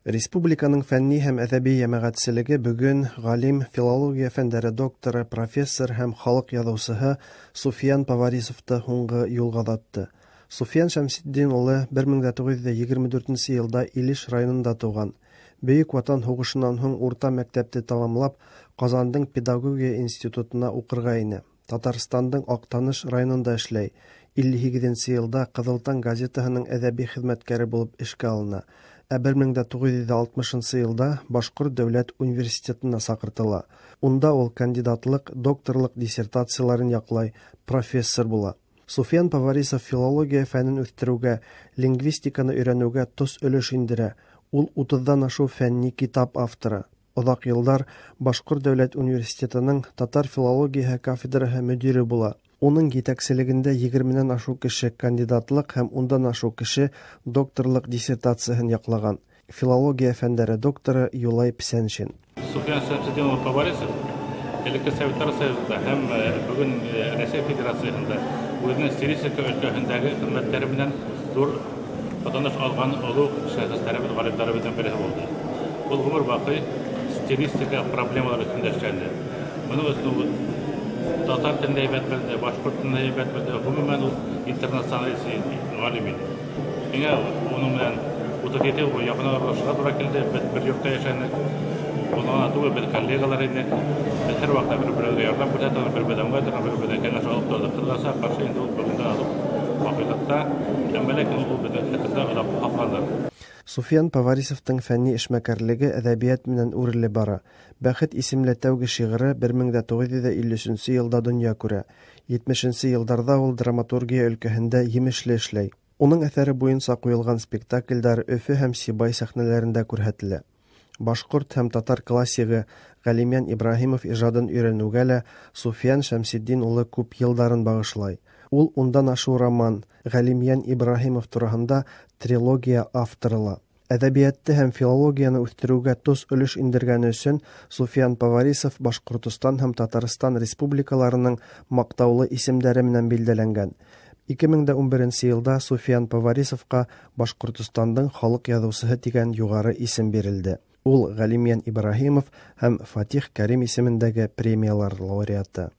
Республиканың фәнни һәм әдәби йәмәгатьчелеге бөгөн галим, филология фәндәре докторы, профессор һәм халык яҙыусыһы Суфиян Поварисовты һуңғы юлға оҙатты. Суфиян Шәмсетдин улы 1924 йылда Илеш районында тыуған. Бөйөк Ватан һуғышынан һуң урта мәктәпте тамамлап, Ҡазандың педагогия институтына уҡырға инә. Татарстандың Аҡтаныш районында эшләй. 58 нче йылда Ҡыҙыл таң газетаһының әҙәби хеҙмәткәре булып эшкә алына. Ә 1960 нчы йылда Башҡорт дәүләт университетына саҡыртыла. Унда ул кандидатлыҡ, докторлыҡ диссертацияларын яҡлай, профессор була. Суфиян Поварисов филология фәнен үҫтереүгә, лингвистиканы өйрәнеүгә тос өлөш индерә. Ул утыҙҙан ашыу фәнни китап авторы. Оҙаҡ йылдар Башҡорт дәүләт университетының татар филологияһы кафедраһы мөдире була. Уның етәкселегендә 20-нән ашыу кеше кандидатлыҡ һәм ундан ашыу кеше докторлыҡ диссертацияһын яҡлаған. Филология фәндәре докторы Юлай Псәншин. Суфиян Шәмсетдин улы Поварисов элекке Советтар Союзында һәм бөгөн Рәсәй Федерацияһында үзенең стилистика өлкәһендәге хезмәтләре белән зур таныш алган олуг шәхесләребез, галимнәребезнең береһе булды. Ул гомер бакый стилистика проблемалары өстендә эшләде. Моның өчен ул татар телен дә әйбәт белде, башкорт телен дә әйбәт белде. Гомумән, ул интернационалист галим иде. Миңа уның белән 37 ел буе якын аралашырга туры килде. Без бер йортта яшәдек. Ул гына түгел, без коллегалар идек. Без һәрвакытта бер-беребезгә ярдәм күрсәтә, бер-беребездән торып, бер-беребездән киңәш алып тордык. Кызганычка каршы, инде ул бүгенге азык хакыйкатьтә, әмма ләкин ул безнең хәтердә озак сакланыр. Суфиян Поварисовтың фәнни эшмәкәрлеге әдәбият менән үрелеп бара. Бәхет исемле тәүге шиғыры 1953 йылда дөнья күрә. 70 нче йылдарҙа ул драматургия өлкәһендә емешле эшләй. Уның әҫәре буйынса ҡуйылған спектаклдәр Өфө һәм Сибай сәхнәләрендә күрһәтелә. Башҡорт һәм татар классигы Ғәлимйән Ибраһимов ижадын өйрәнеүгә лә Суфиян Шәмсетдин улы күп йылдарын бағышлай. Ул ундан ашыу роман, Ғәлимйән Ибраһимов тураһында трилогия авторы ла. Әҙәбиәтте һәм филологияны үҫтереүгә тос өлөш индергәне өсөн Суфиян Поварисов Башҡортостан һәм Татарстан республикаларының маҡтаулы исемдәре менән билдәләнгән. 2011 йылда Суфиян Поварисовҡа Башҡортостандың халыҡ яҙыусыһы тигән юғары исем бирелде. Ул Ғәлимйән Ибраһимов һәм Фатих Кәрим исемендәге премиялар лауреаты.